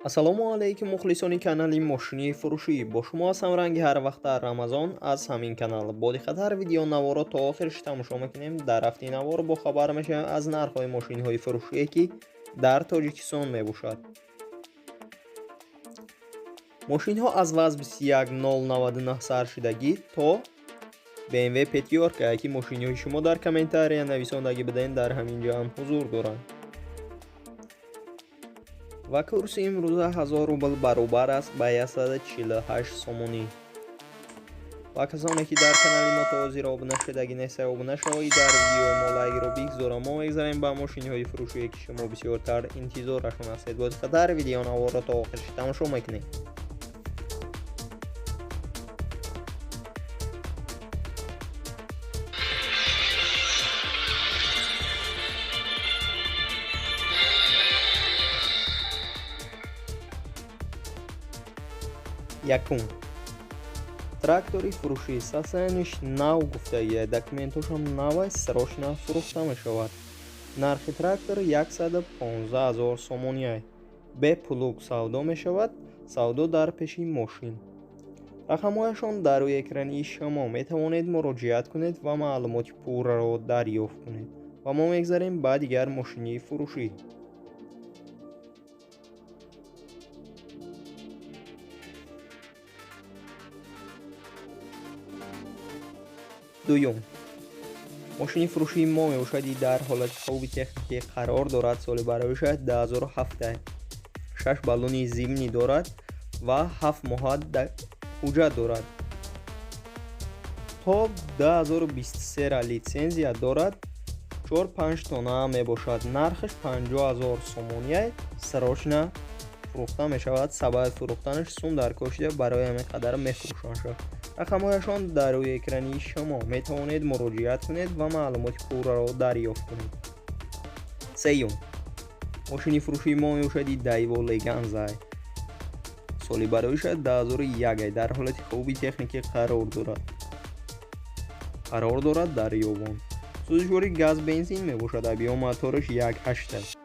Ассалому алайкум мухлисони канали мошини фурӯшӣ. Бо шумо ҳастам ранги ҳар вақта Рамазон аз ҳамин канал. Бо диққат ҳар видео наворо то охираш тамошо мекунем. Дар рафти навор бо хабар мешавем аз нархҳои мошинҳои фурӯшие ки дар Тоҷикистон мебошад. Мошинҳо аз ВАЗ 21099 саршидагӣ то BMW Пятёрка, ки мошинҳои шумо дар комментария нависондагӣ биден, дар ҳамин ҷо ҳам ҳузур доранд. Ва курси имрӯза 1000 рубл баробар аст ба 148 сомонӣ. Ва касоне ки дар канали мо то ҳозир обуна шудагӣ нестед, обуна шавед, дар видеои мо лайкро бигзоред. Мо мегзарем ба мошинҳои фурӯшие ки шумо бисёртар интизорашон ҳастед. Бо диққат ҳар видео наворро то охираш тамошо мекунед. Якум. Трактори фурӯшӣ состояниш нав гуфтагия, документошам навай, срочно фурӯхта мешавад. Нархи трактор 115 000 сомонӣ. Бе плуг савдо мешавад, савдо дар пеши мошин. Рақамҳояшон дар рӯи экрани шумо, метавонед муроҷиат кунед ва маълумоти пурраро дарёфт кунед. Ва мо мегзарем ба дигар мошини фурӯшӣ. Дуюм. Мошини фурӯшии мо мебошад, дар ҳолати хуби техникӣ қарор дорад. Соли бароишаш 2007. 6 баллони зимнӣ дорад ва 7 моҳа ҳуҷҷат дорад. То 2023 литсензия дорад, 4-5 тонна мебошад. Нархаш 50 000 сомонӣ, срочно фурӯхта мешавад. Сабаби фурӯхтанаш сум дар кор шуда, барои ҳамин қадар мефурӯшанд. Рақамҳояшон дар рӯи экрани шумо, метавонед муроҷиат кунед ва маълумоти пурраро дарёфт кунед. Сеюм. Мошини фурӯшии мо мебошад Daewoo Leganza. Соли бароишаш 2001, дар ҳолати хуби техникӣ қарор дорад. Қарор дорад дар Ёвон. Сӯзишвори газ бензин мебошад, объём мотораш 1.8.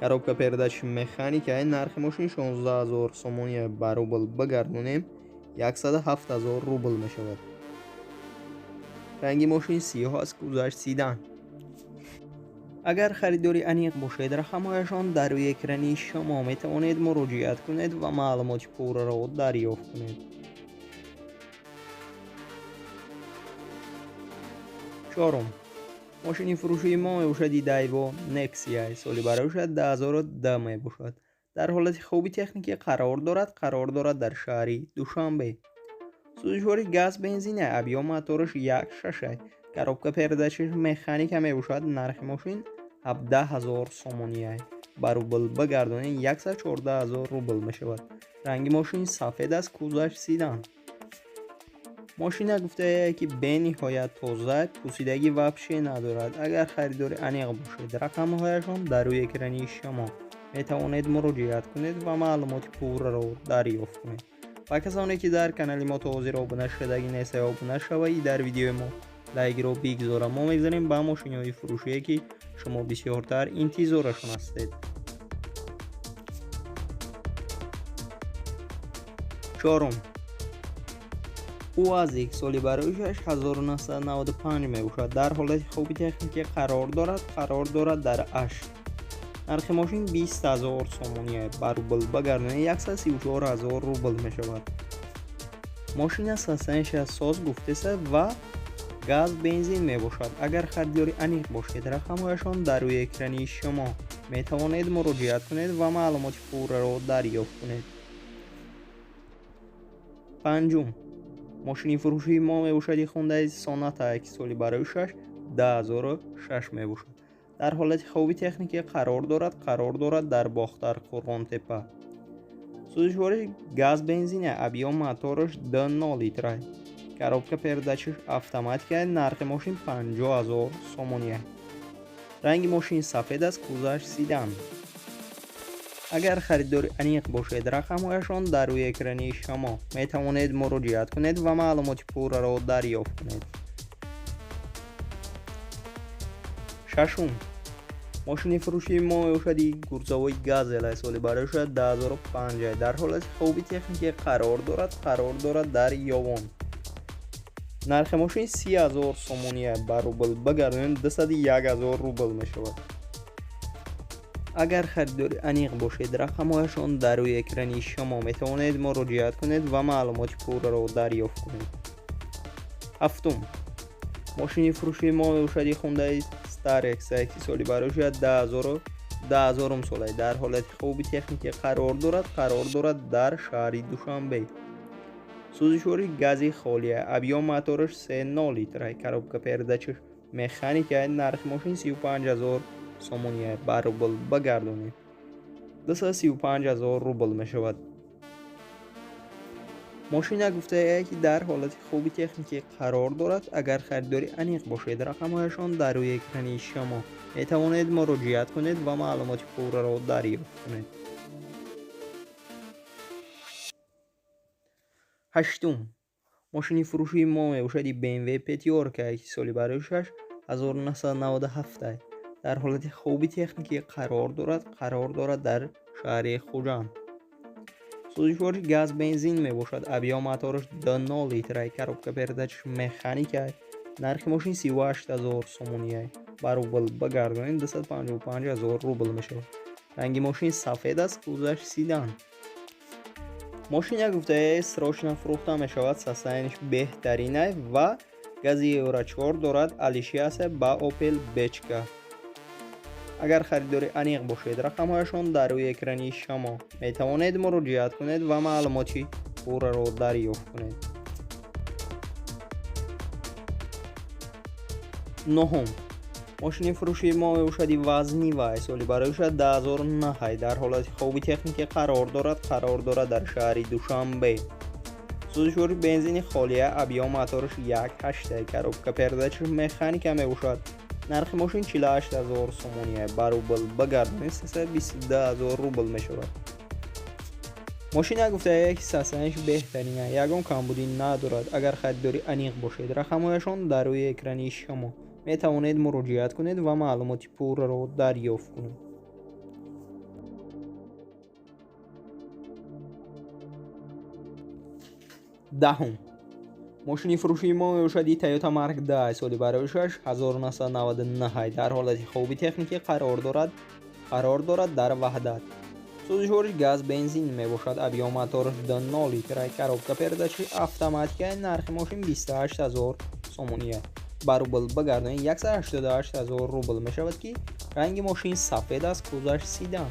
Коробка передач механика, нархи мошин 16 000 сомонӣ, ба рубл бигардонем 107 000 рубл мешавад. Ранги мошин сиёҳ аст, гузашт седан. Агар харидори аниқ бошед, рақамҳояшон дар рӯи экрани шумо, метавонед муроҷиат кунед ва маълумоти пурраро дарёфт кунед. Чорум. Мошини фурӯшии мо мебошад Daewoo Nexia, соли бароишаш 2010 мебошад. Дар ҳолати хуби техникӣ қарор дорад, қарор дорад дар шаҳри Душанбе. Сӯзишвори газ бензин, объём мотораш 1.6, коробка передачаш механика мебошад. Нархи мошин 17 000 сомонӣ, ба рубл бигардонем 114 000 рубл мешавад. Ранги мошин сафед аст, кузоваш седан. Мошина гуфтае ки бениҳоят тоза, пусидагӣ вообще надорад. Агар харидори аниқ бошед, рақамҳояшон дар рӯи экрани шумо, метавонед муроҷиат кунед ва маълумоти пурраро дарёфт кунед. Ва касоне ки дар канали мо то ҳозир обуна шудагӣ нестед, обуна шавед, дар видеои мо лайкро бигзоред. Мо мегзарем ба мошинҳои фурӯшие ки шумо бисёртар интизорашон ҳастед. Чорум. УАЗик соли бароишаш 1995 мебошад. Дар ҳолати хуби техникӣ қарор дорад, қарор дорад дар Ашт. Нархи мошин 20 000 сомонӣ, ба рубл бигардонед 134 000 рубл мешавад. Мошина состоянияш соз гуфтеса ва газ бензин мебошад. Агар харидори аниқ бошед, рақамҳояшон дар рӯи экрани шумо, метавонед муроҷиат кунед ва маълумоти пурраро дарёфт кунед. Панҷум. Мошини фурӯшии мо мебошад Hyundai Sonata, ки соли бароишаш 2006 мебошад. Дар ҳолати хуби техникӣ қарор дорад, қарор дорад дар Бохтар, Қурғонтепа. Сӯзишвори газ бензин, объём мотораш 2.0 литра. Коробка передачаш автоматика, нархи мошин 50 000 сомонӣ. Ранги мошин сафед аст, кузоваш седан. Агар харидори аниқ бошед, рақамҳояшон дар рӯи экрани шумо, метавонед муроҷиат кунед ва маълумоти пурраро дарёфт кунед. Шашум. Мошини фурӯшии мо мебошад грузовой Газель, соли барои 2005, дар ҳолати хуби техникӣ қарор дорад, қарор дорад дар Ёвон. Нархи мошин 30 000 сомонӣ, ба рубл багардонем 201 000 рубл мешавад. Агар харидори аниқ бошед, рақамҳояшон дар рӯи экрани шумо, метавонед муроҷиат кунед ва маълумоти пурраро дарёфт кунед. Ҳафтум. Мошини фурӯшии мо мебошад Hyundai Starex, соли барои 2010 сола, дар ҳолати хуби техникӣ қарор дорад, қарор дорад дар шаҳри Душанбе. Сӯзишвори гази холия, объём мотораш 3,0 литр, коробка передачаш механика, нархи мошин 35 000 сомонӣ, ба рубл багардонем 235 000 рубл мешавад. Мошина гуфтае, ки дар ҳолати хуби техникӣ қарор дорад. Агар харидори аниқ бошед, рақамҳояшон дар рӯи экрани шумо, метавонед муроҷиат кунед ва маълумоти пурраро дарёфт кунед. Ҳаштум. Мошини фурӯшии мо мебошад BMW Пятёрка, ки соли барои 1997, дар ҳолати хуби техникӣ қарор дорад, қарор дорад дар шаҳри Хуҷанд. Сӯзишвори газ бензин мебошад, объём мотораш 2,0 литр, коробка передачаш механика, нархи мошин 38 000 сомонӣ, ба рубл багардонем 255 000 рубл мешавад. Ранги мошин сафед аст, кузоваш седан. Мошина гуфтае срочно фурӯхта мешавад, состоянияш беҳтарин ва гази Евро 4 дорад, алиши аст ба Opel Бечка. Агар харидори аниқ бошед, рақамҳояшон дар рӯи экрани шумо, метавонед муроҷиат кунед ва маълумоти пурраро дарёфт кунед. Нуҳум. Мошини фурӯшии мо мебошад ВАЗ Нива, соли барои 2009, дар ҳолати хуби техникӣ қарор дорад, қарор дорад дар шаҳри Душанбе. Сӯзишвори бензини холия, объём мотораш 1,8, коробка передачаш механика мебошад. Нархи мошин 48 000 сомонӣ, ба рубл багардонем 322 000 рубл мешавад. Мошина гуфтае, ки состоянияш беҳтарин, ягон камбудӣ надорад. Агар харидори аниқ бошед, рақамҳояшон дар рӯи экрани шумо, метавонед муроҷиат кунед ва маълумоти пурраро дарёфт кунед. Даҳум. Мошини фурӯшии мо мебошад Toyota Mark 10, соли барои 1999, дар ҳолати хуби техникӣ қарор дорад, қарор дорад дар Ваҳдат. Сӯзишвори газ бензин мебошад, объём мотораш 2,0 литр, коробка передачи автоматика, нархи мошин 28 000 сомонӣ, ба рубл багардонем 188 000 рубл мешавад, ки ранги мошин сафед аст, кузоваш седан.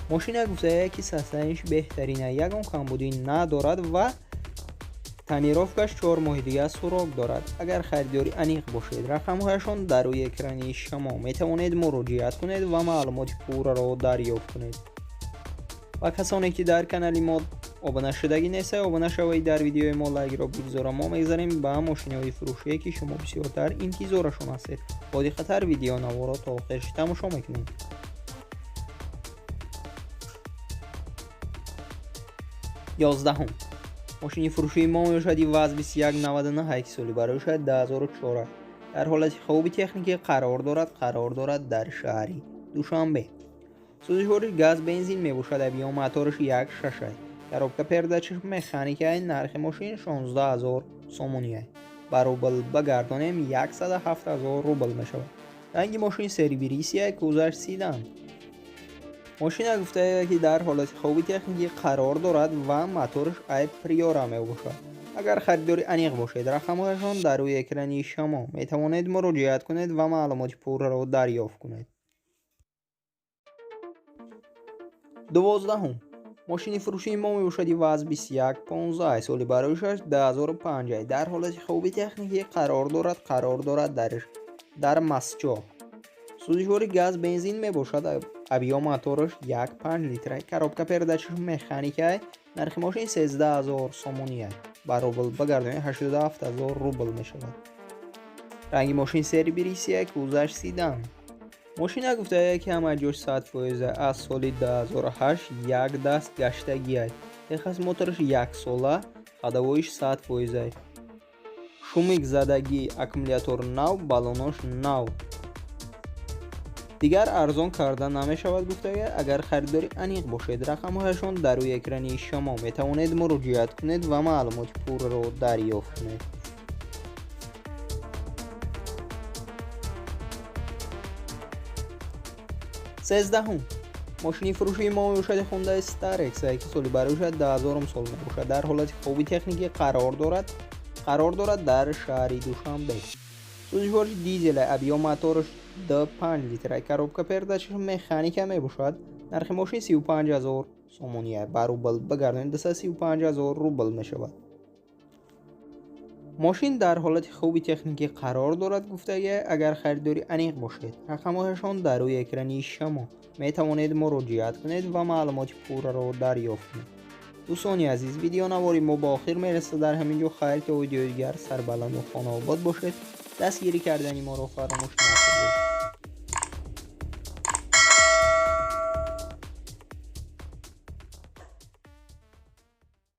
Мошина гуфтае, ки состоянияш беҳтарин, ягон камбудӣ надорад ва тонировкаш 4 моҳи дига срок дорад. Агар харидори аниқ бошед, рақамҳояшон дар рӯи экрани шумо, метавонед муроҷиат кунед ва маълумоти пурраро дарёфт кунед. Ва касоне ки дар канали мо обуна шудагӣ нестед, обуна шавед, дар видеои мо лайкро бигзора. Мо мегзарем ба мошинаҳои фурӯшие, ки шумо бисёртар интизорашон ҳастед. Бо диққаттар видеонаворо то охирш тамошо мекунем. Ёздаҳум. Мошини фурӯшии мо мебошад ВАЗ 2199, ки соли барои 2004, дар ҳолати хуби техникӣ қарор дорад, қарор дорад дар шаҳри Душанбе. Сӯзишвори газ бензин мебошад, объём мотораш 1,6, коробка передачаш механика, нархи мошин 16 000 сомонӣ, ба рубл багардонем 107 000 рубл мешавад. Ранги мошин серебристый, кузоваш седан. Мошина гуфтае, ки дар ҳолати хуби техникӣ қарор дорад ва мотораш ай Приора мебошад. Агар харидори аниқ бошед, рақамҳояшон дар рӯи экрани шумо, метавонед муроҷиат кунед ва маълумоти пурраро дарёфт кунед. Дувоздаҳум. Мошини фурӯшии мо мебошад ВАЗ 2115, соли барои 2005, дар ҳолати хуби техникӣ қарор дорад, қарор дорад дар Масчо. Сӯзишвори газ бензин мебошад, объём мотораш 1,5 литр, коробка передачаш механика, нархи мошин 13 000 сомонӣ, ба рубл багардонем 87 000 рубл мешавад. Ранги мошин серебристый, кузоваш седан. Мошина гуфтае, ки ҳама ҷош 100%, аз соли 2008 як даст гаштагиай. Техосмотраш яксола, ходовоиш 100%. Шумик задагӣ, аккумулятор нав, баллонош нав. Дигар арзон карда намешавад гуфтага. Агар харидори аниқ бошед, рақамҳояшон дар рӯи экрани шумо, метавонед муроҷиат кунед ва маълумоти пурраро дарёфт кунед. Сездаҳум мошини фурӯшии мо мебошад Hyundai Starex, ки соли барояшад 2000 сол мебошад. Дар ҳолати хуби техникӣ қарор дорад дар шаҳри Душанбе. Сӯзишвориш дизел, объём мотораш 5 литр, коробка передачаш механика мебошад. Нархи мошин 35 ҳазор сомония, ба рубл бигардонед 235 ҳазор рубл мешавад. Мошин дар ҳолати хуби техникӣ қарор дорад гуфтага. Агар харидори аниқ бошед, рақамҳояшон дар рӯи экрани шумо, метавонед муроҷиат кунед ва маълумоти пурраро дарёфт кунед. Дӯстони азиз, видеонавори мо ба охир мерасад дар ҳамин ҷо. Хайр, то видеои дигар, сарбаланду хонаобод бошед. Дастгирӣ кардани моро фаромӯш накунед.